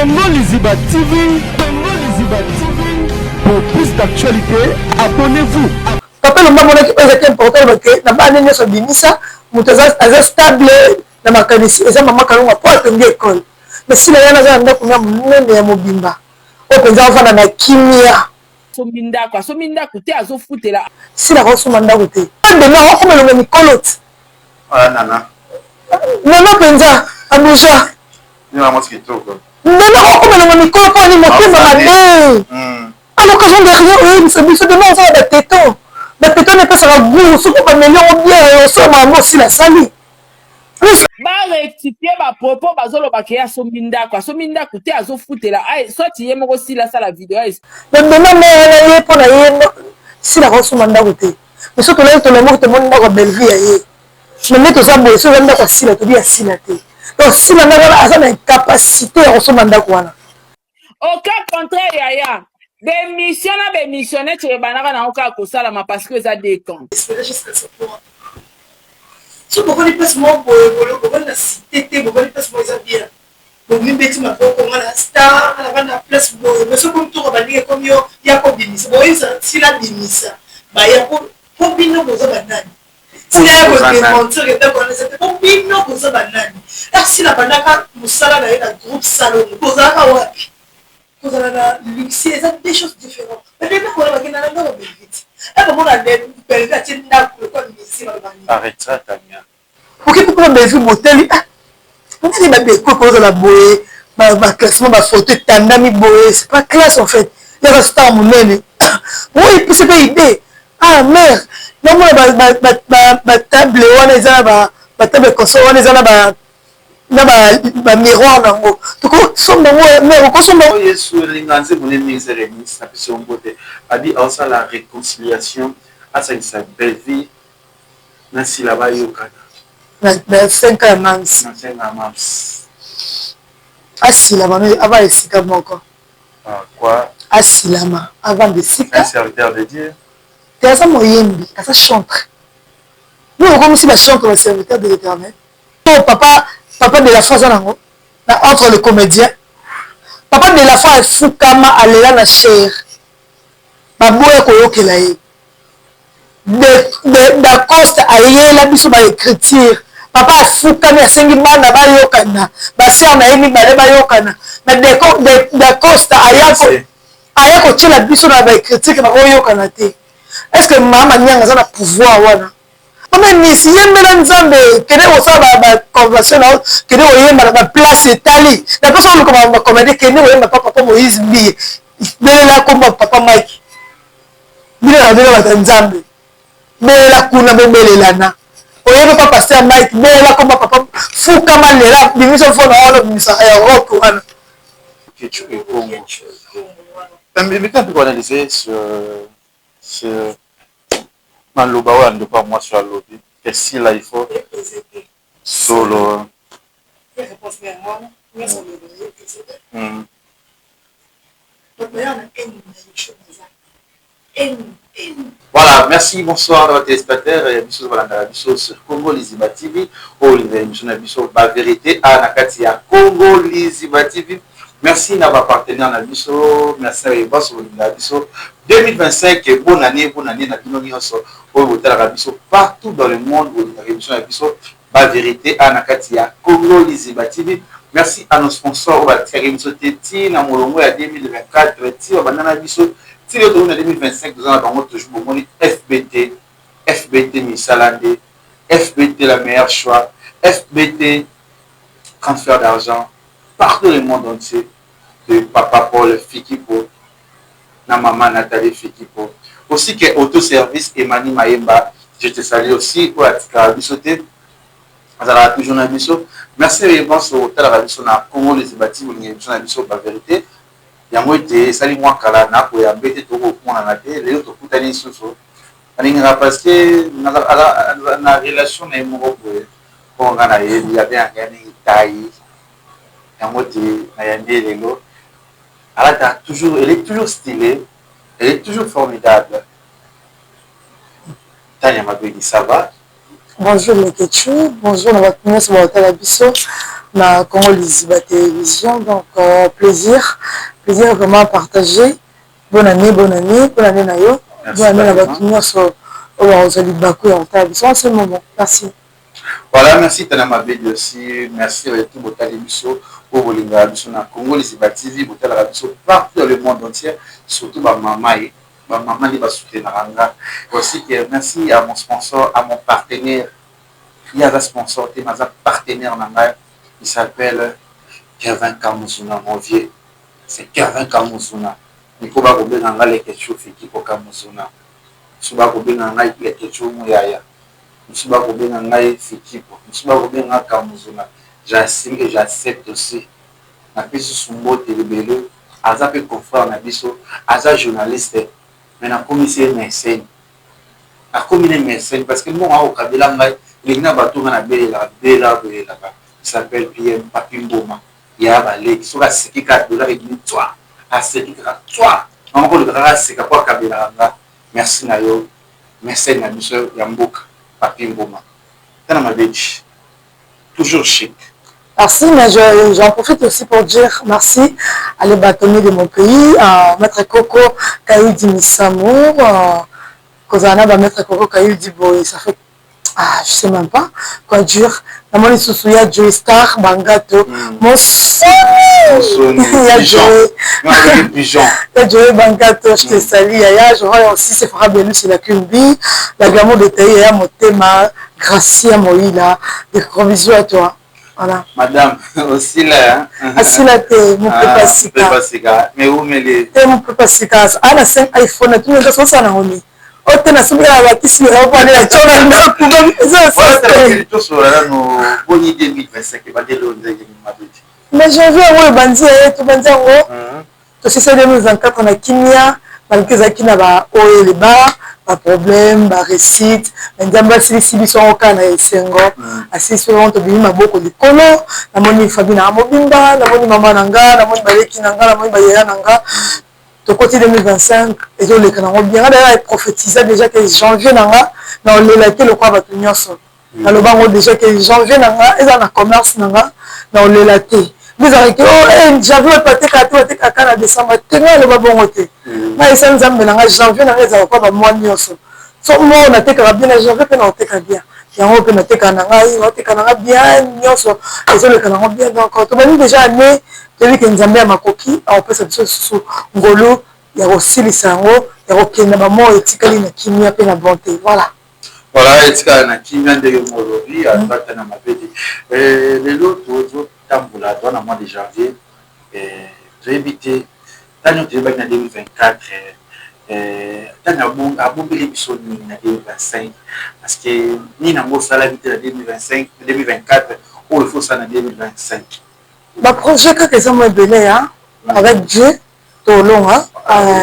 Congo Liziba TV, Congo Liziba TV. Pour plus d'actualités, abonnez-vous. Papa Elombe amonaki oyo ezalaki important, alobaki na bana nyonso abimisa moto aza stable na makanisi, eza Mama Kalunga, mpo atongi ekole. Mais Sila yana aza na ndako na monene ya mobimba oyo mpenza avanda na kimia. Asombi ndako, asombi ndako te, azofutela. Sila akosomba ndako te. Demain akokoma elongo mikolo ti. Ah, nana. Nana mpenza abuja. Nana mwasi kitoko. Demain akokoma elongo mikolo mpo ani motema mabe. À l'occasion de rien oyebisa biso demain oza na bateton, bateton epesaka goût soki bameli yango bien, osala yango osila asali. Barectifier bapropos. Bazolobaka ye asombi ndako, asombi ndako te, azofutela. Soit ye moko Sila asala video. Mais demain mare na ye, mpo na ye Sila akosomba ndako te. Mais so tolali, tolamoki, tomoni ndako ya Bellevue ya ye. Mais nde toza boye, so eza ndako ya Sila, tobi ya Sila te. Donc Sila ndako wana aza na incapacité ya kosomba ndako wana. Au cas contraire, yaya, bémission na bémission neti ebandaka nango kaka kosalama parce que eza deux camps. So bokoni place moko boye, bokoni na cité te, bokoni place moko eza bien, bomibeti maboko, nga na star, nga na banda place boye. Mais soki mituka baninga ekomi yo ya kobimisa, boyebisa Sila bimisa baya po bino boza banani? Sila ya kodémentir ndako wana eza te, po bino boza banani? Ar Sila bandaka mosala na ye na groupe Salongo, bozalaka wapi? Kozala na luxe eza deux choses différentes. Mais ndako wana bakenda na ndako Bellevue ti e bomona Bellevue atie ndako lokola musée, balobani. Oki mpona Bellevue boteli ndenge badeko kozala boye, baclassement, bafoto etandami boye, c'est pas classe en fait. Yaka star monene oyo epesi mpe idée. Ah mare, namona batable wana eza na batable console wana, eza na bamiroir nango, tokosomba ngo. Mare, okosomba. Yesu elinga nzembo nde mingi remis na biso mbote abi aosala réconciliation, asangisa Bellevue na Sila, bayokana. Na 5 ya mams. Na 5 ya mams. Asila bano ava esika moko. Quoi? Asilama avanda esika. Un serviteur de Dieu. Te, aza moyembi, aza chantre. Nous okomisi bachantre baserviteur de l'Éternel. To papa de la foi aza nango na entre le comédien. Papa de la foi afukama, alela na chair, baboya koyokela ye. Dacoste ayela biso baécriture, papa afukami, asengi bana bayokana, basœur na ye mibale bayokana. Mais Dacoste aya kotiela biso na baécriture bakoyokana te. Est ce que mama Nyanga aza na pouvoir wana? Mama Nisi, yembela Nzambe, kende kosala baconvention na yo, kende koyemba na baplace etali na place oluka bacomédie, kende koyemba pa papa Moïse Mbiye, belela komba papa Mike. Bino na bino bato ya Nzambe, belela kuna, bobelelana. Oyebi pa pasteur Mike, belela komba papa, fukama, lela, bimiso mfona wana, obimisaka ya rock wana. Ekongo meka mpe koanalyse sur maloba oyo andeko ya mwasi oyo alobi ke Sila il faut solo. Voilà, merci, bonsoir à téléspectateurs et biso balandaka biso sur Congo Liziba TV, oyo linga émission na biso ba vérité a na kati ya Congo Liziba TV. Merci na ba partenaire na biso, merci na baso bolingaka biso. 2025, bonne année, bonne année na bino nyonso oyo botalaka biso partout dans le monde, bolingaka émission na biso ba vérité a na kati ya Congo Liziba TV. Merci à nos sponsors oyo batikaki biso te ti na molongo ya 2024, ti babanda na biso ti lelo tokomi na 2025, toza na bango toujours. Bomoni FBT, FBT misala nde FBT, la meilleure choix, FBT transfert d'argent partout le monde entier de papa Paul Fikipo na maman Nathalie Fikipo, aussi que autoservice Emani Mayemba, je te salue aussi, oyo atikaka biso te, azalaka toujours na biso. Merci réponse otalaka biso na Congo Liziba ti bolingi biso na biso ba vérité. Yango ete esali mwa kala nakoyamba ete tokomonana te, lelo tokutani lisusu. Alingaka parce que na relation na ye moko boye mpo nga nayebi abengaka ye mingi tai. Yango te nayambi ye lelo. Alataka toujours, elle est toujours stylée, elle est toujours formidable. Tania Mabedi, ça va? Bonjour Leketchou, bonjour na bato nyonso baotala biso. Na Congo Liziba Télévision. Donc, plaisir, plaisir vraiment partagé. Bonne année, bonne année, bonne année na yo. Bonne année na bato nyonso oyo bakozwa libaku ya kotala biso en ce moment. Merci. Voilà, merci Tana Mabedi aussi. Merci à tout botali biso oyo bolingaka biso na Congo Liziba TV, botalaka biso partout dans le monde entier, surtout ba mama ye ba mama nde basoutenaka nga. Aussi que merci à mon sponsor, à mon partenaire. Ye aza sponsor te, mais aza partenaire na ngai. Il s'appelle Kevin Kamuzuna, mon vieux. C'est Kevin Kamuzuna. Niko bakobenga nga Leketchou Fikiko Kamuzuna. Mosusu bakobenga ngai Leketchou Muyaya. Mosusu bakobenga ngai Fikipo. Mosusu bakobenga nga Kamuzuna. J'assume et j'accepte aussi. Napesi susu mbote ebele. Aza mpe confrère na biso, aza journaliste, mais nakomisi ye mécène. Akomi ne mécène parce que mbongo akokabela ngai elingi na bato nga nabelelaka belelaka belelaka. Il s'appelle PM Papi Mboma ya baleki. Soki aseki kaka, dollar ebimi tswa, aseki kaka tswa, mama koluka kaka aseka po akabelaka nga. Merci na yo, mécène na biso ya mboka, Papi Mboma. Tana Mabedi, toujours chic. Merci, mais j'en profite aussi pour dire merci à les bâtonniers de mon pays, à Maître Coco Kaïdi Missamou, Kozana, bah, Maître Coco Kaïdi Boy, ça fait, ah, je sais même pas quoi dire. Namoni susu ya Joey Star Bangato, mon son, ya Joey, pigeon, ya Joey Bangato, je te salue, Yaya. Je vois aussi Sephora Belou, c'est la Queen Bee, la glamour de Taï, Yaya Motema, Gracia Moïla, des gros bisous à toi. Voilà. Madame, aussi là. Hein? Asila te, mopepa sika. Sika. Mais où mele? Te, mopepa sika. Ana 5 iPhone, tu ndoso osala nango nini? O te, nasombi na bakisi na po na tshona ndako eza. Tosola nano, boni 2025 ebandeli oyo ndenge Mabedi? Mais janvier yango ebandi, ye tobandi yango, tosisa 2024 na kimia, malgré ezalaki na ba oyo eleba, baproblème, baréussite, mais Nzambe asilisi biso yango kaka na esengo. Asilisi yango, tobimi maboko likolo. Namoni famille na nga mobimba, namoni mama na nga, namoni baleki na nga, namoni bayaya na nga. Tokoti 2025, ezoleka nango bien. Nga d'ailleurs prophétisa déjà que janvier na nga na olela te lokola bato nyonso. Naloba yango déjà que janvier na nga eza na commerce na nga na olela te. Nde ezalaki o janvier, bato batekaka te, batekaka na décembre te. Ngai aloba bongo te, ngai esa Nzambe na nga, janvier na nga ezala kwa bamois nyonso. So mo natekaka bien na janvier, mpe na oteka bien yango, mpe natekaka na ngai, naoteka na nga bien, nyonso ezoleka nango bien. Donc tobandi déjà année, toyebi ke Nzambe ya makoki akopesa biso lisusu ngolu ya kosilisa yango, ya kokende bamois etikali na kimia mpe na bonté. Voilà. Voilà, etikala na kimia ndenge molobi ata na Mabedi. Lelo tozotambola, toza na mois de janvier. Toyebi te tani toyebaki na 2024, tani abombeli biso nini na 2025, parce que nini yango osalaki te na 2025, 2024, oyo ifo osala na 2025? Baprojet kaka eza mwa ebele ya avec Dieu tolonga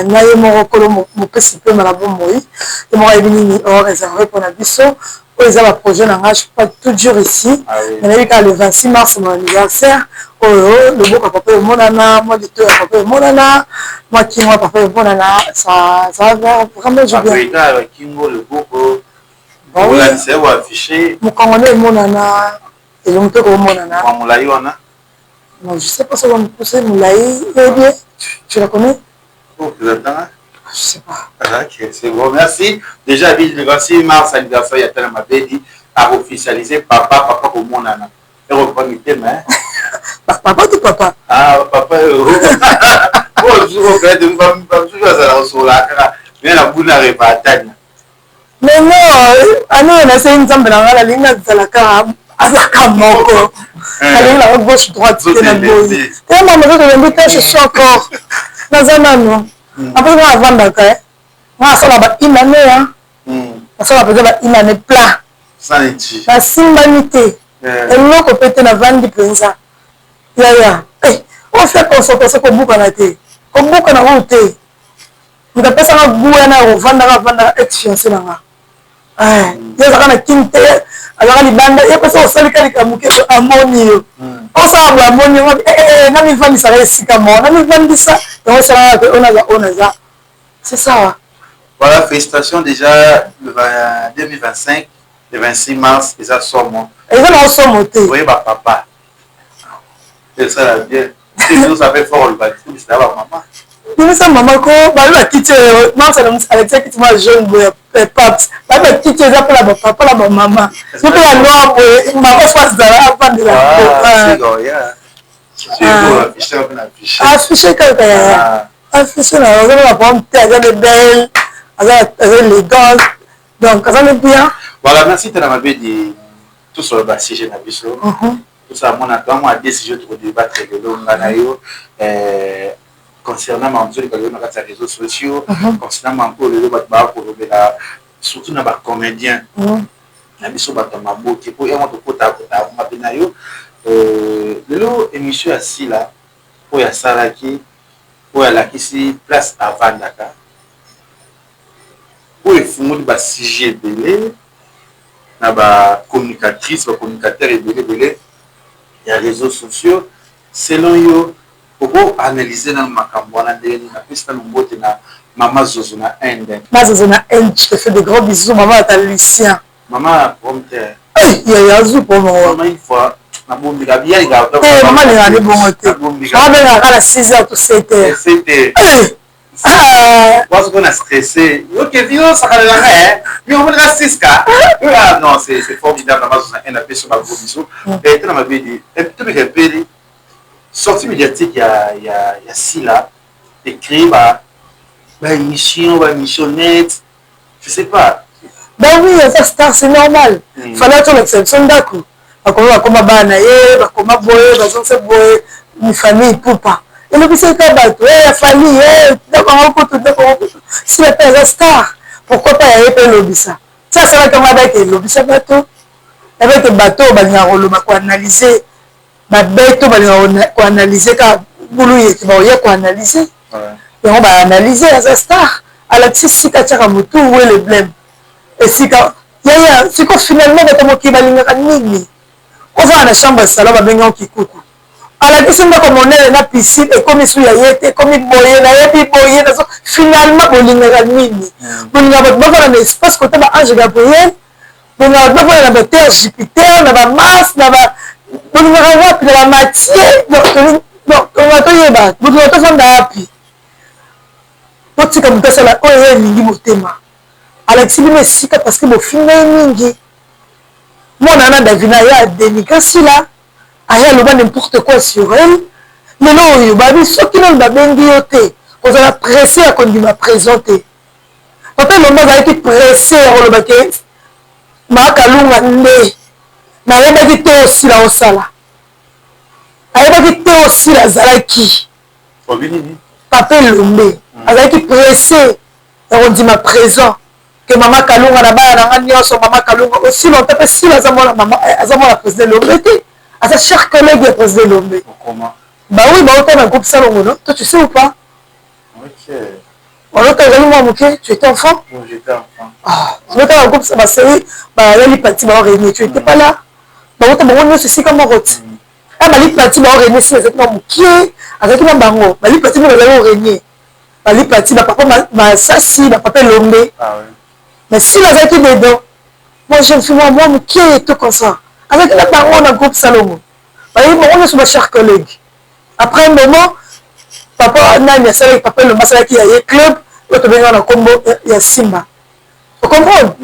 na ye moko. Kolo mopesi pema na bomoi, ye moko ayebi nini or réservé mpona biso. Oyo eza baprojet na nga, je peux pas tout dire ici, mais nayebi kaka le 26 mars, mon anniversaire, oyo loboko ya papa emonana, mwa lito ya papa emonana, mwa kingo ya papa emonana, ça ça va vraiment du bien. Kingo, loboko, mokongo nde emonana, elongi mpe komonana. Molai wana? Non, je sais pas si on va me pousser molai. Eh bien, tu la connais? Oh, présentant. Je sais pas. Ok, c'est bon, merci. Déjà, le 26 mars, anniversaire, il y a Tana Mabedi a officialisé papa, papa komonana. Et reprendre le thème, hein? Papa tout papa. Ah, papa. Oh, je vous regrette, je vous mais la boule n'a. Mais non, ani nasei Nzambe na ngai, nalingi nazala kaka, azaka moko, nalingi nanga gauche droite te, na boyi te. Mama, tolembi te, je suis encore, naza nano. Après nga avandaka, nga asala ba une année, nasala mpenza ba une année plat, nasimbani te eloko mpe te, navandi mpenza. Yaya, ofia consultation, kobukana te, kobukana oyo te. Moto apesanga gu wana ya kovandaka, avandaka, ex fiancé na nga. Ye azalaka na Kini te, azalaka libanda. Ye mposa osalika likambo ke amoni yo osala boye, amoni yo, namivandisaka esika moko, namivandisa yango, esalaka ke oyo naza, oyo naza, c'est ça. Voilà, félicitations déjà. Le 2025, le 26 mars, eza somo. Eza nango somo te. Oyeba papa. Esala bien. Ça fait fort oloba tibisa ba mama. Bimisa mama ko babi bakiti oyo mamsa na alexia kiti mwa jaune boye paps babi bakiti eza mpona bapapa na bamama yo mpe ya noir boye mama fo azala avandela affiche kaka yaya affiche na aza na problème te, aza de belle, aza élégante, donc aza le bien. Voilà, merci Tana Mabedi. Tosolola basujet na biso, tosala mona toamwa deux sujets tokodébattre lelo nga na yo concernant makambo tozoleka lelo na kati ya réseaux sociaux, concernant makambo oyo lelo bato baya kolobela, surtout na bacomédien na biso, bato ya maboke, po yango tokotaka kotaka mabe na yo. Lelo émission ya Sila oyo asalaki, oyo alakisi place avandaka, oyo efungoli basujet ebele na bacommunicatrice, bacommunicateur ebele ebele ya réseaux sociaux. Selon yo, oko analyse nano makambo wana ndenge nini? Napesi nano mbote na mama Zozo na Inde. Ma Zozo na Inde, je te fais de gros bisous, mama ata Lucien. Mama prompte. Yaya azwi po mama une fois nabombika biyalingaka. Te, mama alingaka nde bongo te, mama abengaka na 6 heures to 7 heures. 7 heures wazo kona stressé, ok, yo sakalelaka yo omonaka 6 ka. Ah non, c'est formidable, mama Zozo na Inde, apesi ba gros bisous. Tona Mabedi, tobeka epeli sortie médiatique ya Sila écrit ba émission, ba émissionnette, je sais pas. Ben oui, aza star, c'est normal. Fallait tolakisa biso ndako, bakoma, bakoma bana na ye, bakoma boye, bazongisa boye ni famille pupa elobisi ka bato ya famille, ndako yango kutu, ndako yango kutu. Sila mpe aza star, pourquoi pas ya ye mpe elobisa ti asalaki yango, abaki elobisa bato, abaki bato oyo balingaka koloba, koanalyse babeto, balingaka koanalyse kaka bulu yeke, bakoya koanalyse yango, baanalyse. Aza star, alakisi esika atiaka motu wele bleme esika yaya. Siko finalement bato mokili balingaka nini? Ozala na chambre ya salon, babengaka kikuku, alakisi ndako monene na piscine, ekomi su ya ye te, ekomi boye, nayebi boye nazo. Finalement bolingaka nini? Bolingaka bato bavanda na espace kota ba ange Gabriel, bolingaka bato bavanda na baterre Jupiter, na bamars, na ba bolingaka wapi, na bamatie? Donc toyeba bolingaka tovanda wapi. Botika moto asala oyo ye elingi motema. Alakisi bino esika parce que bofinga ye mingi. Mwana wana Davina ye adénigre Sila, aye aloba n'importe quoi sur elle. Lelo oyo babi soki nanu babengi yo te, kozala pressé ya kondima présent te. Papa Elombe azalaki pressé ya koloba ke Makalunga nde nayebaki te, osila osala, ayebaki te, osila azalaki. Papa Elombe azalaki pressé ya kondima présent ke mama Kalunga na bana na nga nyonso, mama Kalunga aussi longtemps mpe Sila aza mwana mama, aza mwana président Elombe te, aza cher collègue ya président Elombe. Bah oui, bauta na groupe Salongo, non? Toi, tu sais ou pas? Olota ozali mwa moke, tu étais enfant. Ah, ozota na groupe baseri bayali pati bao réunir, tu étais pas là. Bauta bango nyonso esika moko ti a bali pati bao réunir. Sila azalaki mwa mokie, azalaki na bango bali pati mpe bazali koréunir bali pati, bapapa Masasi, bapapa Elombe, mais Sila azalaki dedans. Moi, jeune fille, mwa mokie, tout comme ça, azalaki na bango na groupe Salongo, bayebi bango nyonso, bachers collègues. Après un moment, papa nani asalaki, papa Elombe asalaki ya ye club oyo tobengaka na nkombo ya Simba. Ocomprendre?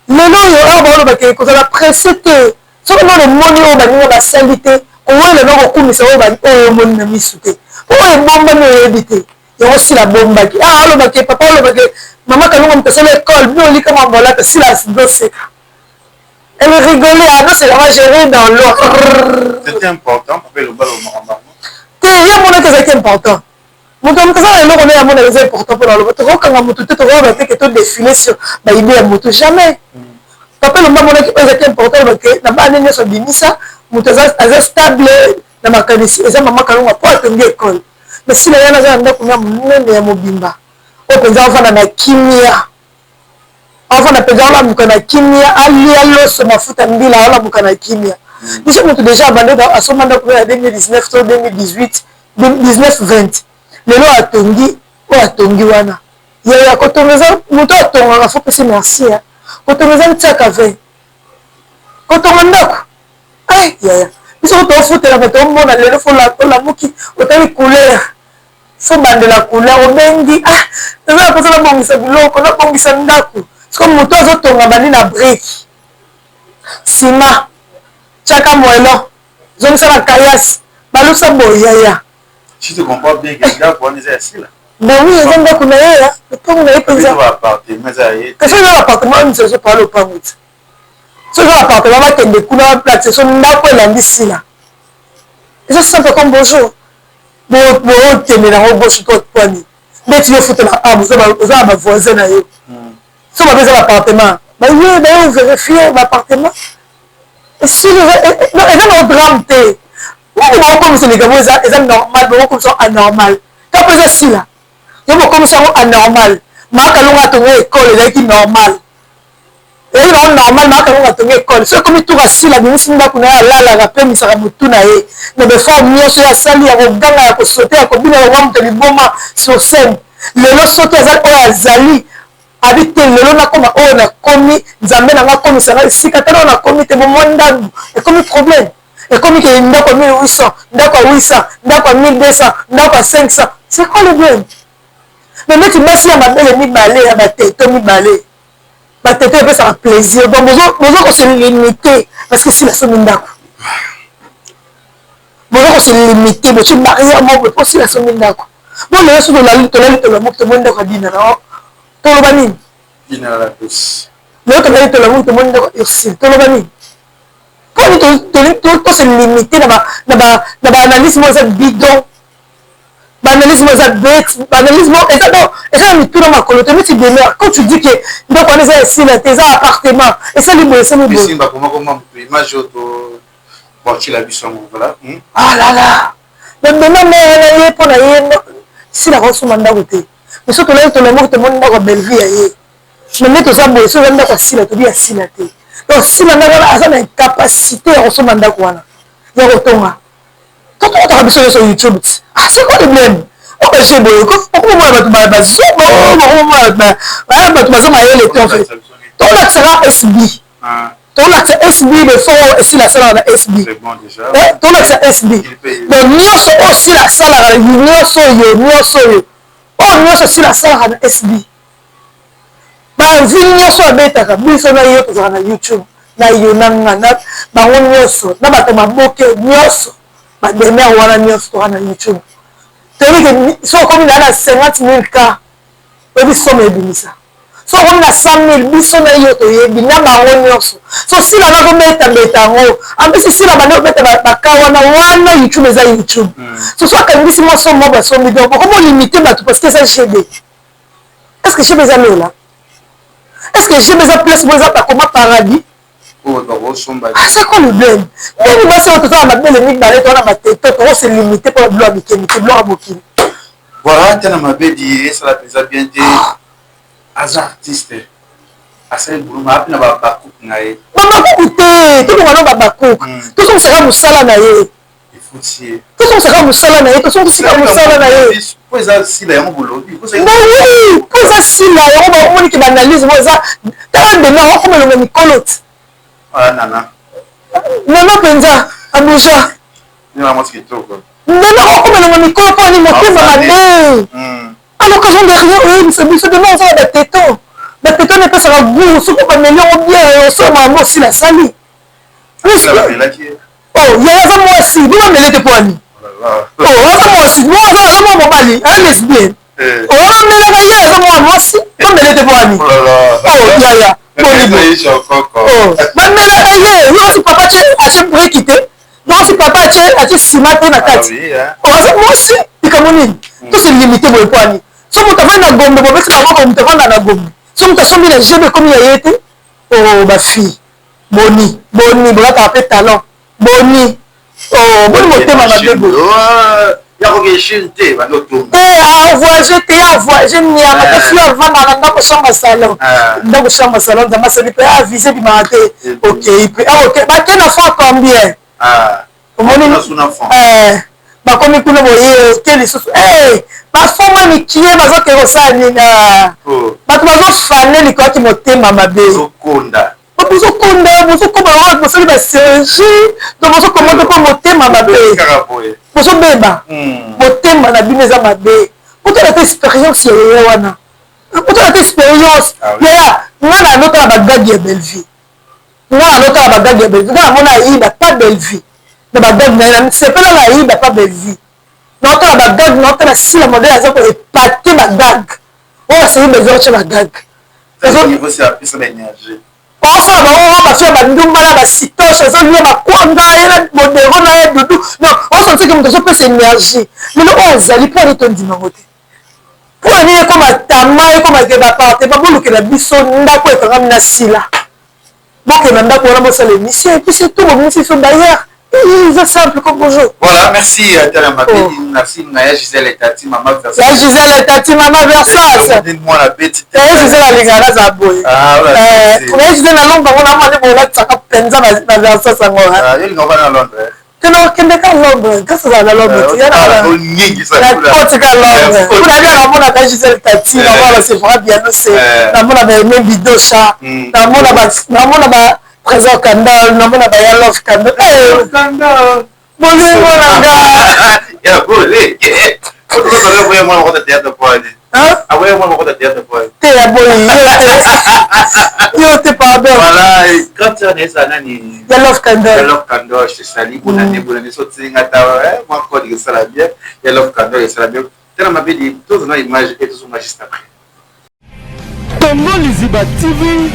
Lelo oyo awa baolobaka kozala pressé te. Soki nano omoni oyo baninga basali te, kowela na kokumisa oyo omoni na misu te, po oyo ebombami oyebi te. Yango Sila abombaki. Ah, alobaki, papa alobaki mama Kalunga moto asala école, bino olika mambolata. Sila azoseka, elle rigolait, azoseka, ma gérer dans l'eau. C'était important, papa Elombe alobaka. Te, ye amonaki ezalaki important. Moto moto aza na eloko nde amonaka eza important mpona aloba. Tokokanga motu te, tokoyeba te ke todéfile sur baidée ya motu, jamais. Papa Elombe amonaki oyo ezalaki important, alobaki na bana nyonso abimisa moto aza stable na makanisi eza mama Kalunga mpo atongi école. Mais Sila yana aza na ndako na monene ya mobimba oyo mpenza avanda na kimia, avanda mpenza, alamuka na kimia, alia loso mafuta mbila, alamuka na kimia. Biso moto déjà abandi asomba ndako ya 2019 to 2018, 19, 20, lelo atongi oyo atongi wana. Yaya, kotonga eza moto atongaka, faut pesi merci. Kotonga eza ntiaka ve kotonga ndako. Yaya. Biso tofutela me tomona lelo fo olamuki otali couleur, fo bandela couleur, obengi ah naza na mposa nabongisa biloko, nabongisa ndako. Siko moto azotonga bandi na brique, ciment, tiaka moellon, zongisa na kayasi, balusa boye yaya. Si tu comprends bien que ndako wana eza ya Sila. Ben oui, eza ndako na ye, lopango na ye mpenza. Kasi eza appartement nini soso pa lopango ti. Soki eza appartement bakende kuna baplace so ndako elandi Sila. Eza simple comme bonjour. Bokende nango gauche to pwani. Ndeti yo futela a oza na ba voisin na yo. So babe eza ba appartement. Baye baye verifier ba appartement. Esili eza na drame te. Nini bokokomisa likambo eza eza normal, bokokomisa anormal. Kapo eza Sila. Yo bokomisa yango anormal. Mama Kalunga atonga école ezalaki normal. Ezalaki nango normal, Mama Kalunga atonga école. Soki ekomi tour ya Sila, abimisi ndako na ye, alalaka, apemisaka motu na ye. Na ba effort nyonso ye asali ya koganga, ya kosote, ya kobina, ya kokoma moto ya liboma sur scène. Lelo soki aza oyo azali, abi te lelo nakoma oyo nakomi, Nzambe na nga akomisa nga esika tala oyo nakomi te, bomwa ndambu ekomi problème. Ekomi ke ndako ya 1800, ndako ya 800, ndako ya 1200, ndako ya 500. C'est quoi le problème? Mais neti basi ya mabele mibale ya bateto mibale, bateto epesaka plaisir. Donc bozo ko se limiter parce que Sila asombi ndako. Bozo ko se limiter, botie barrière moko po Sila asombi ndako. Bon lelo soki tolali tolali tolamuki tomoni ndako ya Dina na toloba nini? Dina la douce. Lelo tolali tolamuki tomoni ndako ya Ursule, toloba nini? Poni to se limiter na ba analyse moko eza bidon, ba analyse moko eza bete, ba analyse moko eza donc eza na mitu na makolo te. Neti demeure quand tu dis que ndako wana eza ya Sila te, eza appartement, esali boye esali boye. Simba koma koma mutu image oyo to bwakila biso yango voilà. Ah là là, mais demeure mère wana ye mpo na ye Sila akosomba ndako te, mais soki tolali tolamuki tomoni ndako ya Bellevue ya ye. Mais nde toza boye, soki eza ndako ya Sila tobi ya Sila te. Donc Sila ndako wana aza na incapacité ya kosomba ndako wana ya kotonga. Totokotaka biso nyonso YouTube ti. Ah, c'est quoi le problème? Oyo boye, okomona bato bazoba, okomona bato baza mayele te en fait. Tolakisaka SB. Tolakisa SB le fort oyo Sila asalaka na SB. Tolakisa SB. Donc nyonso oyo Sila asalaka, nyonso oyo, nyonso oyo. Oyo nyonso Sila asalaka na SB. Ba vie nioso abetaka biso na yo tozalaka na YouTube na yo na nga na bango nioso na bato maboke nioso ba demeure wana nioso toza na YouTube toyebi ke soki okomi na 50 000 cas oyebi somo ebimisa soki okomi na 100 000 biso na yo toyebi na bango nioso so Sila nazobeta beta yango ambisi Sila bandi kobeta baka wana wana YouTube eza YouTube so so akangisi mwa somo basombi donc okomi olimite bato parce que eza GB. Est-ce que GB eza lola? Est-ce que GB eza place moko eza bakoma paradis? Ah, c'est quoi le problème? Ndenge basi oyo toza na mabele mibale, toza na bateto, toko se limiter mpo na biloko ya mike mike, biloko ya mokili. Voilà, tena mabedi esala mpenza bien te. Aza artiste, asali boulot, mais api na bakuku na ye. Babakuku te, tolonga na babakuku. Tozongisaka mosala na ye. Tozongisaka mosala na ye, tozongisaka mosala na ye. Po eza Sila yango bolobi. Mais oui, po eza Sila yango baomoni ke baanalyse mo eza tala ndenge akoma elongo mikolo ti. Ah nana. Nana mpenza abuja. Ndenge akoma elongo mikolo mpo ani motema mabe. À l'occasion de rien oyebisa biso demain oza na bateto. Bateto wana epesaka goût soki bameli yango bien osala yango osila asali. Oh, yaya aza mwasi, bino amele te mpo ani? Oh, aza mwasi, bo aza aza mwa mobali, aza lesbienne. Oh, amelaka ye aza mwa mwasi, bamele te mpo ani? Oh, yaya, boni bo. Oh, bamelaka ye, yo kasi papa atie atie breki te. Yo kasi papa atie atie ciment te na kati. Oh, aza mwasi, likambo nini? To se limiter boye mpo ani? So moto avandi na Gombe, bobeti maboko moto avanda na Gombe. So moto asombi na GB ekomi ya ye te. Oh, ba fille. Boni boni bolataka pe talon boni oh boni motema mabe boye. Ya kokende Chine te bando tonga. Te a voyager te a voyager nyama kasi yo avandaka na ndako chambre salon ndako chambre salon nzambe asali pe a visa ebimaka te okei pe ok bake na franc combien omoni bakomi kuna boye oke lisusu bafoma mikie bazokende kosala nini bato bazofane likolo ya motema mabe. Bozokonda, bozokoma lokola bosali ba chirurgie, donc bozokoma mpe mpo motema mabe, bozobeba motema na bino eza mabe. Botala te experience ya yaya wana, botala te experience yaya. Nga na notala ba gag ya Bellevue, nga na notala ba gag ya Bellevue, nga namona ayiba pa Bellevue na ba gag na ye, na sepela na ayiba pa Bellevue. Naotala ba gag, naotala Sila modèle aza ko epate ba gag oyo asali besoin otya ba gag. Osala bango ngo baso ya bandumba na basitoche azolia bakwanga ye na modero na ye dudu, donc osentir ke moto azopesa énergie lelo oyo azali mpo ani tondima yango te. Mpo na nini ekoma tama, ekoma ke bapartement bolukela biso ndako ekangami na Sila, bokende na ndako wana bosala émission et puis c'est tout, bobimisi biso d'ailleurs eza simple comme bonjour. Voilà, merci Tala Mabedi, oh. Merci Naya Gisèle Tati Mama Versas. Ya Gisèle Tati Mama Versas. Mwana beti. Ya Gisèle alingaka naza boye. Ah, voilà. Ya Gisèle na Londres bango na mwana bolatisaka penza ba Versas yango. Ah, yo linga na Londres. Kende okende ka Londres, kasi ozala na Londres. Nakoti ka Londres. Kuna nde namonaka Gisèle Tati, namona ba Sephora Bianose, namona ba Aimé Bidosha, namona ba namona ba Trésor Kandol, namona ba Yalov Kandol. Bolingo na nga. Te ya boyi yo te, yo te pardon. Voilà, grande sœur na nani? Ya Love Kandol. Ya Love Kandol, je salue. Bonne année, bonne année. Soti ngata, moi code esala bien. Ya Love Kandol esala bien. Tala Mabedi, tozana image et tozonga juste après. Congo Liziba TV.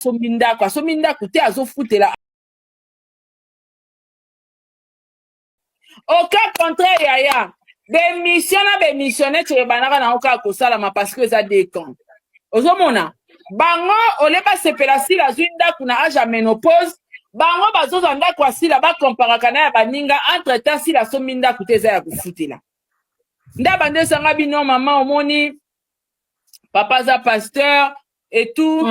Asombi ndako, asombi ndako te, azofutela. Au cas contraire yaya, bemission na bemission neti ebandaka nango kaka kosalama parce que eza deux camps. Ozomona bango ole basepela Sila azwi ndako na age ya menopause, bango bazozwa ndako ya Sila bakomparaka na ya baninga, entre temps Sila asombi ndako te, eza ya kofutela. Nde abandi esanga bino mama, omoni papa aza pasteur et tout,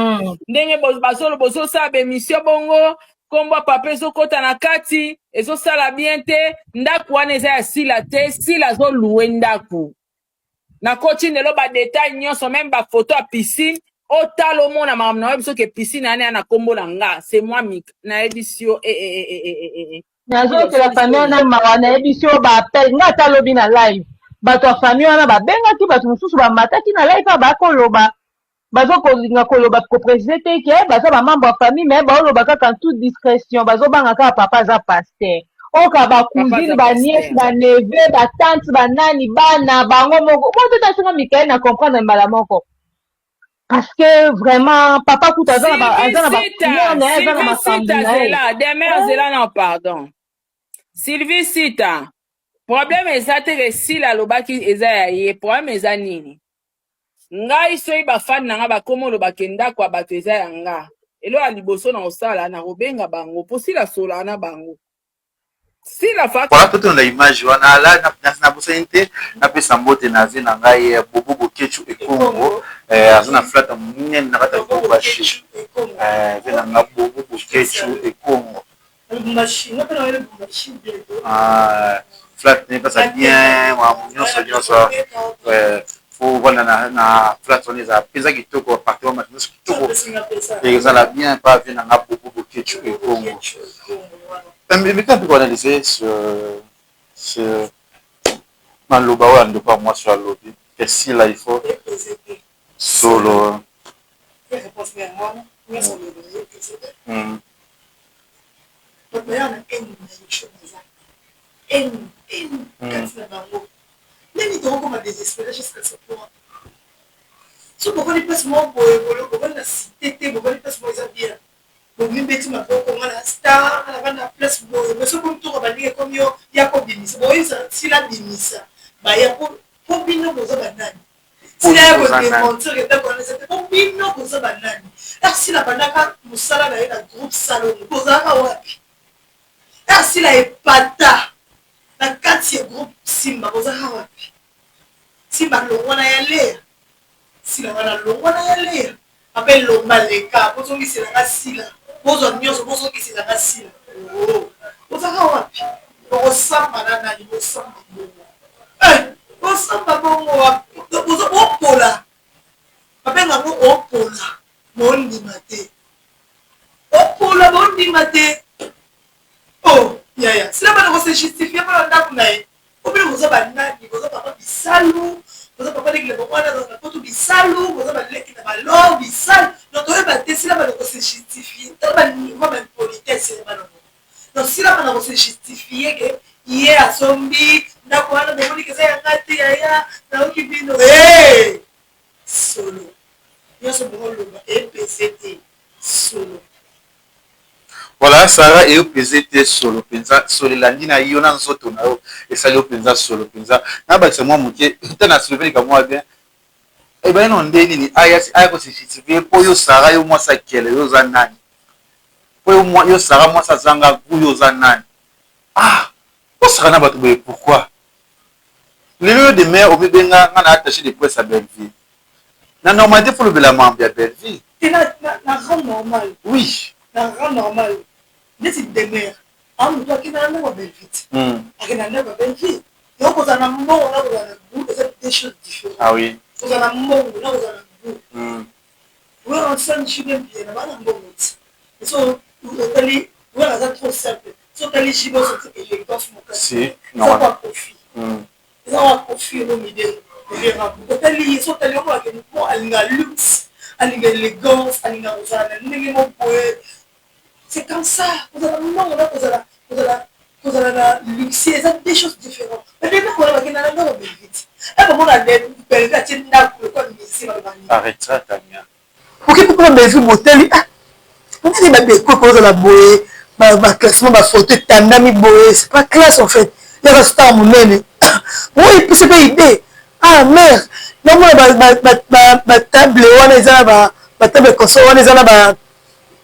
ndenge bazolo bozosala bemission bongo kombo ya papa ezokota na kati, ezosala bien te. Ndako wana eza ya Sila te, Sila azoluwe ndako. Nakoti lelo ba detail nyonso, meme ba photo ya piscine, otala omona makambo na yo biso ke piscine wana ya na kombo na nga, c'est moi Mika nayebisi yo. eh, eh, eh, eh, eh, eh. Nazokela famille wana mawa, nayebisi yo baappel nga ata lobi na live, bato ya famille wana babengaki bato mosusu bamataki na live, bakoloba bazokolinga koloba koprécise te ke baza bamembre ya famille, mais baoloba kaka en toute discrétion, bazobanga kaka papa aza pasteur, oka bacousine, banièce, baneveu, batante, banani, bana bango moko mo te. Tasinga Mikael na comprendre mbala moko parce que vraiment papa kuta aza na baprière na ye, aza na makambo na ye. Demer zela na pardon, Sylvie Sita, problème eza te ke Sila alobaki eza ya ye. Problème eza nini? Ngai soki bafani na nga bakómi olobake ndako ya bato eza ya nga, eloko ya liboso na kosala na kobenga bango mpo Sila asolaka na bango. Sila fa. Voilà, totona image wana la nabosani te napesa mbote na vie na ngai Bobo Bokechu Ekongo, aza na flata monene na kati ya Lubumbashi, vie na nga Bobo Bokechu Ekongo, flat ne epesa bien makambo nyonso nyonso. Fo vanda na flat wana, ezala mpenza kitoko, appartement bato nyonso kitoko, ezala bien pa vie na nga Bobo Bokechu Ekongo. Meka mpe koanalyse sur maloba oyo ya ndeko ya mwasi oyo alobi ke Sila il faut solo. Bato baya na haine na YouTube, eza haine, haine kati na bango. Ndenge tokokoma désespéré jusqu'à ce point, so bokoni place moko boye, bokoni na cité te, bokoni place moko eza bien, bomibeti maboko, nga na star, nga na na place boye, mais soki mituka baninga ekomi yo ya kobimisa, boyebisa Sila bimisa baya po bino boza banani? Sila ya kodémentir ndako wana eza te, po bino boza banani? Ere Sila bandaka mosala na ye na groupe Salongo, bozalaka wapi? Ere Sila epata na kati ya groupe Simba, bozalaka wapi? Simba longwa na ya Lea, Sila wana longwa na ya Lea, papa Elomba leka, bozongiselanga Sila, bozwa nyonso, bozongiselanga Sila. Bozalaka wapi? Bokosamba na nani? Bosamba bongo, bosamba bongo. Okima te. Oh yaya sila bana ko se justifier pona ndaku na ye po bino boza ba nani boza papa bisalu boza papa leki na bango wana azalaka na poto bisalu boza ba leki na ba lor bisalu donc toyeba te sila bana ko se justifier tala ba niveau ba impolitesse ya bana ngo donc sila bana ko se justifier ke ye asombi ndaku wana bomoni ke eza ya nga te yaya nayoki bino hee solo nionso bokoloba epese te solo. Voilà Sarah eyo peze te solo penza solo elandi na yo na nzoto na yo esali yo penza solo penza na bakisa mwa moke ta na soulever likambo mwa bien ebandi na nde nini aya aya ko se justifier po yo Sarah yo mwasi akele yo oza nani po yo yo Sarah mwasi azanga gout yo oza nani ah osaka na bato boye pourquoi lelo yo de mère omibenga nga na attaché de presse ya Bellevue Na normalité faut lobela mambo ya Bellevue. Te na na rang normal. Oui. Na rang normal neti demeure a mutu akenda na ndako ya Bellevue te. Akenda na ndako ya Bellevue. Donc kozala na mbongo na kozala na gout eza deux choses différentes. Ah oui. Kozala na mbongo na kozala na gout. Werrason JB Mpiana ba na mbongo ti. Mais soki otali Werra aza trop simple. Soki otali JB ozo sentir elegance moko. Si. Eza kwa Koffi. Eza wa Koffi Olomide Werra otali ye soki otali omona ke moko alinga luxe alinga elegance alinga kozala na ndenge moko boye c'est comme ça kozala mbongo na kozala kozala kozala na luxe eza deux choses différentes ba ndeko wana bakenda na ndako Bellevue ti e bamona Bellevue atie ndako lokola musée baloba nini Arrêtera Tania. Oke mpe kuna Bellevue botali ah ndenge ba deco ekozala boye ba classement ba photo etandami boye c'est pas classe en fait yaka star monene moi epesi mpe idée ah mère namona ba table wana eza na ba table console wana eza na ba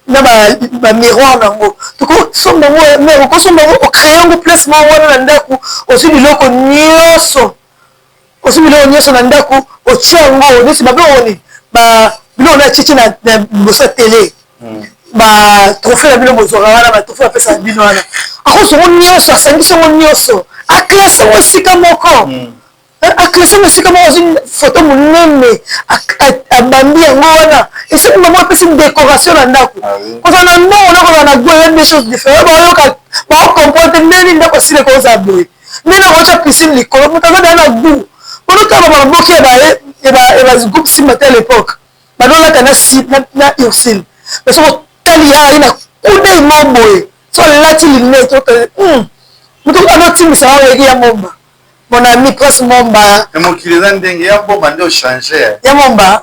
na ba miroir nango tokosomba yango mère okosomba yango ocree yango place moko wana na ndako ozwi biloko nyonso Ozwi biloko nyonso na ndako otie yango neti ba biloko nini ba biloko na tietie na liboso ya tele ba trophée na bino bozwaka wana ba trophée bapesaka bino wana akozwa yango nyonso asangisi yango nyonso aklasse yango esika moko aklasse yango esika moko azwi foto monene abambi yango wana esiki mama apesi décoration na ndako kozala na mbongo na kozala na gout eza deux choses différentes bayoka baocomprendre te ndenge nini ndako esili ekozala boye Ndenge akotia piscine likolo moto aza deja na gout pona otala ba maboke ya ba ya ba ya ba groupe simba te à l'époque bando olata na si na, na ursile mais soki otali ya aye na coup d'œil moko boye so alati lunette otali moto kutu azotimbisa wana oyeki ya momba mon ami prince momba Mais mokili eza ndenge ya mboma nde ochange ya momba ya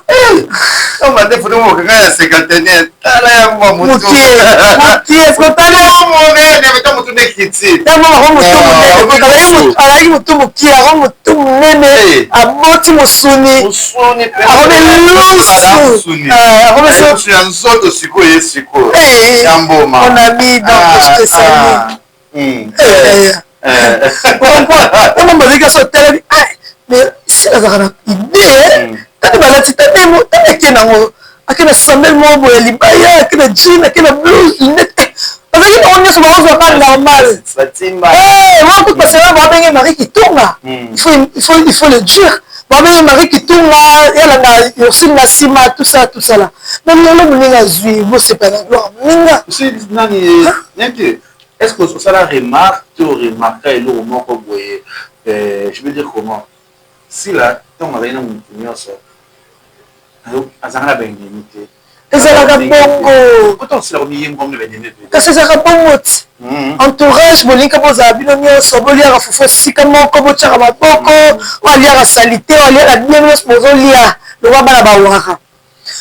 mboma nde foto moko kanga ya cinquantenaire tala ya mboma motu mokie otali monene meta motu nde kiti ya mboma ko motu monene azalaki motu mokie ako motu monene aboti mosuni akomi lusu akomi ya nzoto sikoyo ye sikoyo ya mboma mon ami donc je te salue Comprends bazalaki so otalaki mais si azalaka na idée tani balati tani ake nango ake na sandale moko boye ya libaya ake na jean ake na blouse lunette bazalaki bango nyonso bakozwa ka normal wana kutu basela babenge Marie Kitunga il faut le dire babenge Marie Kitunga yalanda Ursule na nsima tout ça tout ça là mais lelo moninga azwi bosepela na gloire moninga nani Est ce que osala remarque to remarqua eloko moko boye je veux dire comment Sila tango azali na mutu nionso azalaka na ba ennemis te. Ezalaka bongo. Po tango Sila akomi ye moko akomi na ba ennemis ebele. Kasi ezalaka bongo ti. Entourage bolingi kaka bozala bino nionso boliaka fufu esika moko botiaka maboko oyo aliaka salite oyo aliaka bien bino nionso bozolia lokola bana ba wara.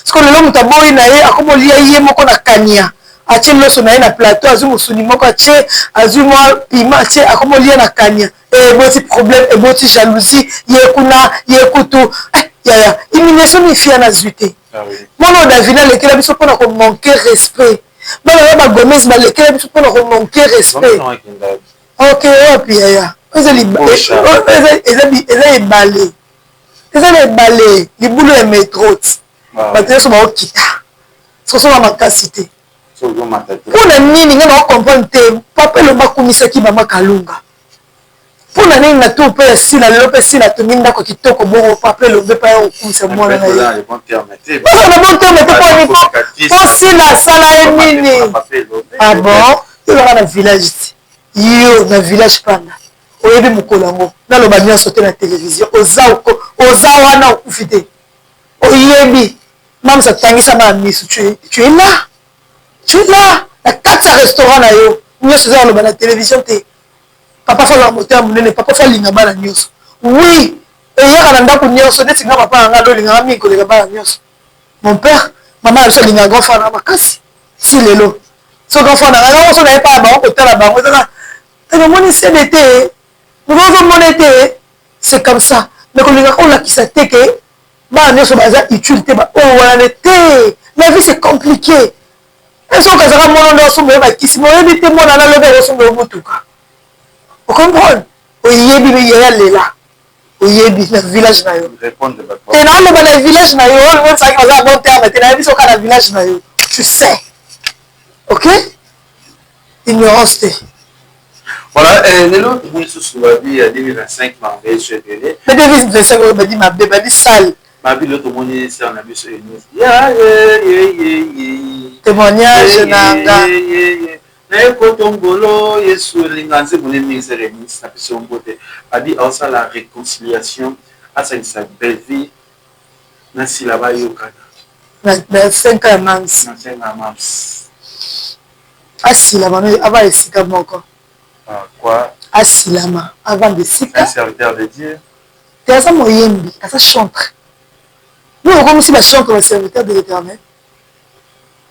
Sikoyo lelo moto aboyi na ye akomi olia ye moko na kania atie loso na ye na plateau azwi mosuni moko atie azwi mwa piment atie akomi olia na kania eh, eboti problème eboti jalousie ye kuna ye kutu eh, yaya humiliation nini fille wana azwi te mwana oyo Davina alekela biso mpona ko manquer respect bana ya ba Gomez balekela biso mpona ko manquer respect ok wapi yaya eza ebale Eza na ebale libulu ya metro ti bato nionso bao kita sosola makasi te pona nini nga nao comprendre te papa elombe akumisaki mama kalunga Mpo na nini na tour mpe ya Sila lelo mpe Sila atongi ndako kitoko bongo papa Elombe mpe aya kokumisa mwana na ye? Bazala na bon terme te mpo nini? Mpo Sila asala ye nini? Ah bon? Yo ozalaka na village te? Yo na village panda oyebi mokolo yango naloba nionso te na television oza oza wana okufi te oyebi Mam's atangisa bana misu tu es là tu es là na kati ya restaurant na yo nionso eza koloba na television te Papa faut azala motema munene papa faut alinga bana nioso oui eyaka na ndaku nioso neti nga papa na nga alo lingaka mingi koleka bana nioso mon père maman na biso alingaka grand frère na nga makasi ti lelo so grand frère na nga nga so naye epai ya bango kotala bango ezaka tani omoni sede te mokolo ozomona ete c'est comme ça mais kolingaka olakisa te ke bana nioso baza utile te ba oyo wana nde te la vie c'est compliqué Est-ce que okazaka mwana nde osomba ye bakisi mais oyebi te mwana na lobi akosomba yo motuka o comprendre oyebi mais yaya lela oyebi na village na yo te naloba na village na yo olingi oyebisaki baza na bon terme te nayebi soka na village na yo tu sais ok ignorance te. Voilà, euh, lelo tomoni susu babi ya 2025 makambo yesu ebele. Mais 2025 oyo babi mabe, babi sale. Babi lelo tomoni sœur na biso Eunice. Ya ye ye ye ye. Témoignage na nga. Naye kotongolo Yesu elinga nzembo ne mingi sœur Eunice na biso mbote. Babi aosala réconciliation asangisa Bellevue na Sila bayokana. Na 5 ans ya Mams. Na 5 ans ya Mams. Asilama no avanda esika moko. Ah quoi? Asilama avanda esika. Un serviteur de Dieu. Te aza moyembi, aza chantre. Bino bokomisi ba chantre ba serviteur de l'Eternel.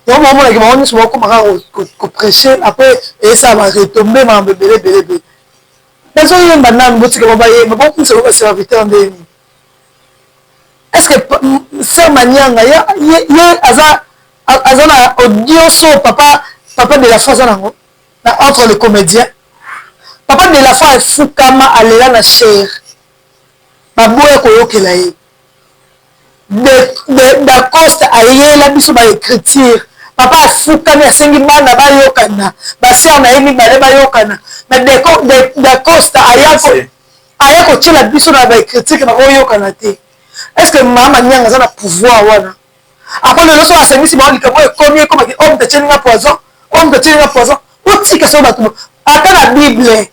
Yango bomonaki bango nyonso bakoma kaka ko prêcher après esala ba retombe makambo ebele ebele ebele. Bazoyemba nanu botika bango bayemba bokomisa bango ba serviteur ndenge nini? Est-ce que sœur Manianga ye, ye aza aza na audience oyo papa papa de la foi aza nango na entre le comédien papa de la foi afukama alela na chair baboya koyokela ye dacosta ayela biso ba écriture papa afukami asengi bana bayokana ba sœur na ye mibale bayokana mais dacosta aya aya kotiela biso na ba écriture bakoyokana te est ce que mama nianga aza na pouvoir wana Après lelo soki asangisi bango likambo oyo ekomi ekoma ke homme tatieli nga poison, homme tatieli nga poison. Botika soki bato ata na Bible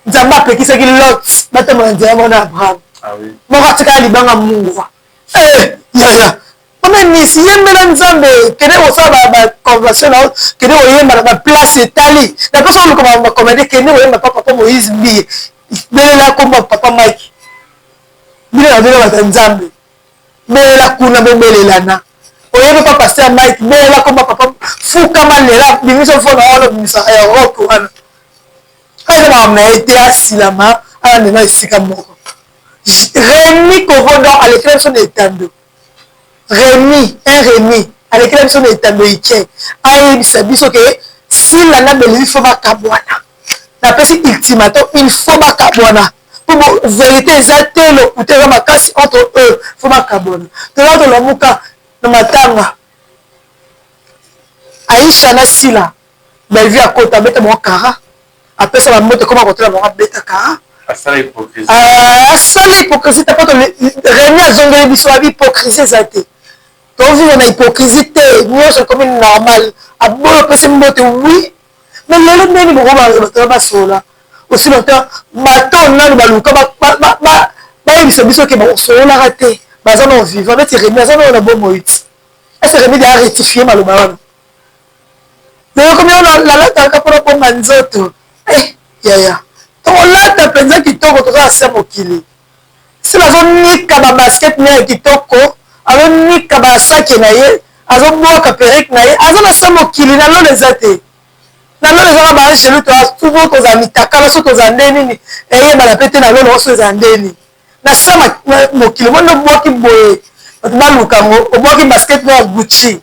Nzambe apekisaki Lot batambola nzela moko na Abraham. Ah oui. Moko atikala libanga mungwa. Eh yaya mama Nisi yembela Nzambe kende kosala ba, ba convention na yo kende koyemba na ba place etali na place oluka ba, ba comédie kende koyemba pa papa Moïse Mbiye belela kombo papa Mike bino na bino bato ya Nzambe Belela kuna bobelelana oyebi pa pasteur Mike belela komba papa fukama lela bimisa fona wana obimisa ya rock wana eza makambo na ye te asilama alandema esika moko Remy Kovodo alekela biso na etando Remy un Remy alekela biso na etando ike ayebisa biso ke Sila na Bellevue faut bakabwana napesi ultimatum il faut bakabwana po bo verite eza te lokuta eza makasi entre eux faut bakabwana toza tolamuka na matanga Aisha na Sila Bellevue akota abeta bango kara apesa ba mbote ekoma kotala bango abeta kara asala hypocrisie asala hypocrisie te po Remy azongeli biso abi hypocrisie eza te to vivre na hypocrisie te nionso ekomi normal aboyi opesi mbote oui Mais lelo ndenge nini boko bato wana basolola aussi longtemps bato oyo nanu baluka bayebisa biso ke bakosololaka te baza nao vivant neti Remy aza nao na bomoi ti est ce que Remy a rectifie maloba wana lelo ekomi oyo nalataka mpona bomba nzoto eh yaya tokolata mpenza kitoko toza na se mokili Sila azonika ba basket naye ya kitoko azonika ba sake na ye azobwaka perruque na ye aza na se mokili na lola eza te na lola ezaka ba angelu toujours tozala mitakala so tozala nde nini eyebana pe te na lola oso ezala nde nini na se mokili omoni obwaki boye bato baluka yango obwaki basket na ya Gucci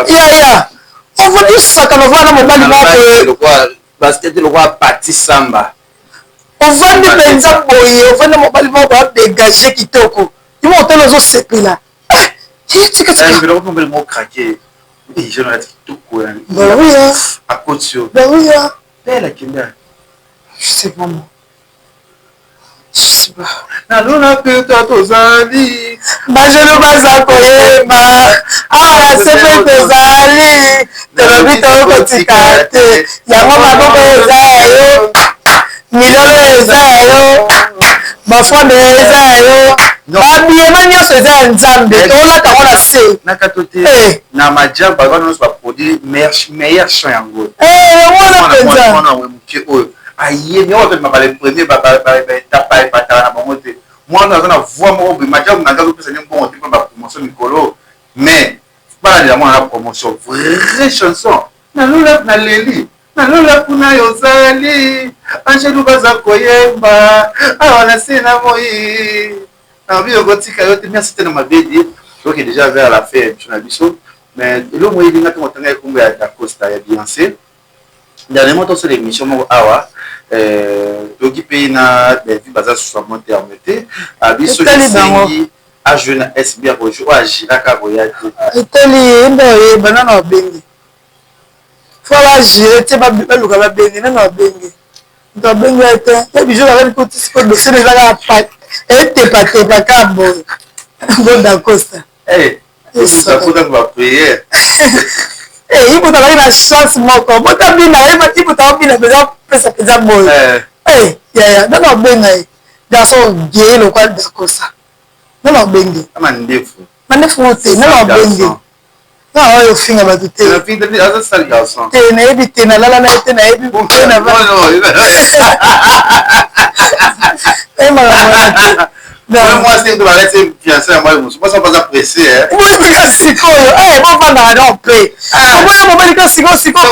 yaya ovandi osakana ovanda mobali moko basket lokola Patty Samba Ovandi penza boye ovandi na mobali moko boye a degage kitoko yo moko otali ozo sepela eh ye tika tika. Biloko mobali moko craquer eh jeune alati kitoko ya. Bah oui hein. Akoti yo. Bah oui hein. Belle akenda. Je sais pas moi. Je sais pas. Na lola pe toi tozali. Bajelu baza koyemba awa na se mpe tozali tolobi tokotika te yango maboko eza ya yo milolo eza ya yo bafronde eza ya yo babiyema nyonso eza ya nzambe tolata yango na se na kato te eh. na majab baza nyonso baproduit meilleur chant yango eh, yango wana mpenza mwana moke oyo ayebi yango bato bale premier baetapa epataka na bango te mwana aza na voix moko boye majab na nga azopesa nde mbongo te mpo ba promotion mikolo mais balandela mwana na promotion vraie chanson na lola na leli Na lola kuna y'ozali Angelu baza koyemba awa na se na moyi Nalobi okotika yo te merci te na mabedi toke dejà vers la fin ya emission na biso mais eloko moko eyebi nga ntango otangaki kombo ya Dacosta ya Beyonce dernièrement tosala emission moko awa toyoki mpe na Bellevue baza susu en bon terme te abi soki esengi a jouer na SB ako jouer oyo agiraka akoya te etali ye nde oyeba nano abengi Faut ba gérer te baluka babenge nanu abenge moto abengi ye te ye bijo kaka likoti sikoyo dossier eza kaka pa etepatepa kaka boye bo dacosta ibuta azalaki na chance moko bota bina ibuta obina mpenza opesa mpenza boye yaya nanu abenga ye garçon geye lokwa dacosta nanu abenge mandefu mandefu ngo te nanu abenge Ah oyo ofinga bato te. Aza sale garçon. Te nayebi te nalala na ye te nayebi te na va. Boyebika sikoyo eh, bofandaka na mpe oboya mobali ka sikoyo sikoyo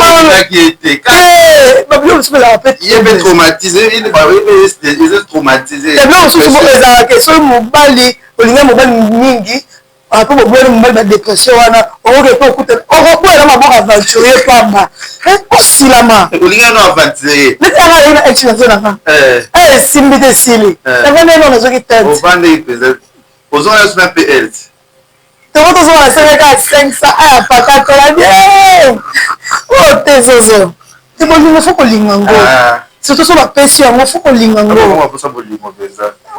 babilo mosusu ezalaka mpe biloko mosusu ezalaka soki mobali olinga mobali mingi Après boboyani mobali ba depression wana okoke pe okutana okoboya na maboko aventurier pamba eh, osilama olingi na aventurier neti anga azali na ex nazo na nga eh. eh esimbi te esili eh. navandi eno nazoki tete ovandeki mpenza ozonga na pl toko tozonga na senge kaka 500 aya pakatola bien oyo te zozo te bolingo fo kolinga ngo ah. surtout so bapesi yango fo kolinga ngo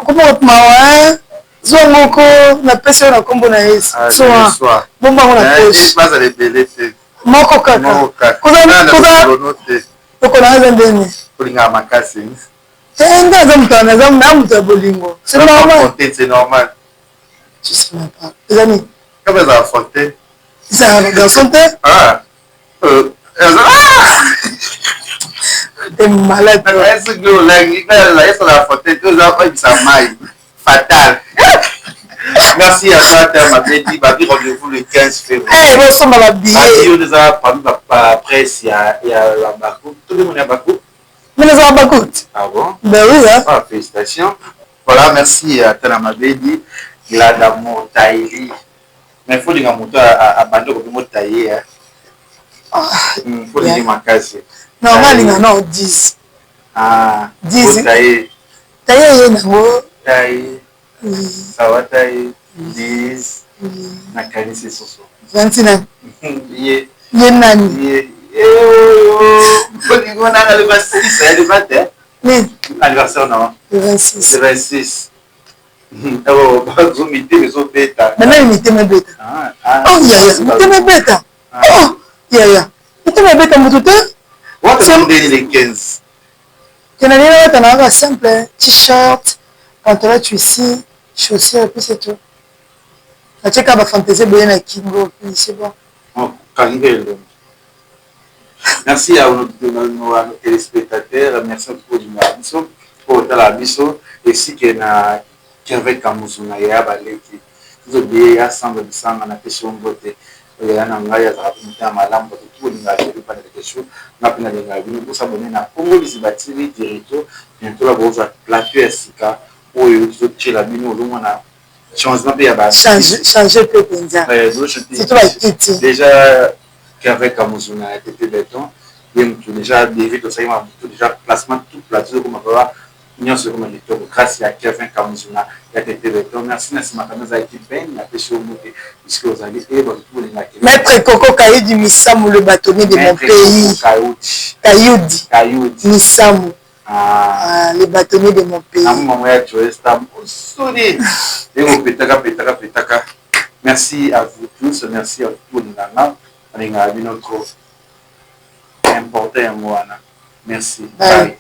komoko mawa Zwa moko napesi yo na kombo na Yesu. Ah, Zwa. Bomba yango na poche. Bazala ebele te. Moko kaka. Koza lokolo na eza ndenge. Olingaka makasi. Te nga aza moto na aza na moto ya bolingo. C'est normal. C'est normal. Je sais même pas. Eza nini? Kama ezala fonte. Ezala garçon te? Ah. Euh, ah! T'es malade. Est-ce que olangi ezala fonte te oza oyebisa mai. Fatal. Merci à toi, Terre Mabedi. Babi, rendez-vous le 15 février. Eh, bon, somba ba billet. Babi, on est parmi la presse, il y a, il y a la Bakou. Tout le monde est à Bakou. Mais nous avons Bakou. Ah bon? Ben oui, hein. Ah, félicitations. Voilà, merci à Tana Mabedi, Glada Montaili. Mais il faut dire que à Bando, comme Montaili, hein. Ah, il faut dire makasi. Non, on a non, 10. Ah, 10. Taille. Taille ye nango. Taille. Sawa taille. 10. Nakanisi lisusu. 26 nani? Ye. Ye nani? Ye. Bolingo nanga le 26, le 21. Nini? Anniversaire non? Le 26. Le 26. Oh, bazo mitema ezobeta. Banani mitema ebeta? Ah, ah, oh yaya, mitema ebeta. Ah. Oh yaya, mitema ebeta moto te. Wata ndeni le 15. Te na lelo lata na kaka simple t-shirt, pantalon cuissi, chaussures et puis c'est tout. Natie kaka ba fantaisie ebele na kingo puis c'est bon. Oh, kangi mpe elongi. Merci à nos, nos, nos, à nos téléspectateurs, merci à tout le biso po otala biso esike na Kerve Kamuzu na yaya baleki tozobie ya sandra bisanga na pesi yo mbote yaya na ngai azalaka mpe motema malamu bato tu bolingaka Kerve Panda Leketchou nga mpe nalingaka bino bosabone na Congo Liziba TV Dirito bientôt la bokozwa plateau ya sika oyo tozotiela bino ozomona changement mpe ya ba changer mpe mpenza surtout bakiti déjà Kerve Kamuzu na TT Beton ye mutu déjà David osali ma mutu déjà placement tout plateau ekoma papa Nionso ekoma kitoko grace ya Kevin Kamuzuna ya Tete Beton. Merci na sima kanda ezalaki Ben na pesi yo mbote bisika ozali e bato tout bolingaka Kevin. Maitre Coco Kayudi Misamu le bâtonnier de mon Maitre pays. Coco Kayudi. Kayudi. Kayudi. Misamu. Ah. Ah, les bâtonniers de mon pays. Namu maman ya Joyce Tam osoni. Eko petaka petaka petaka. Merci à vous tous, merci à vous tous Alingaka bino trop. Important yango wana. Merci. Bye. Bye.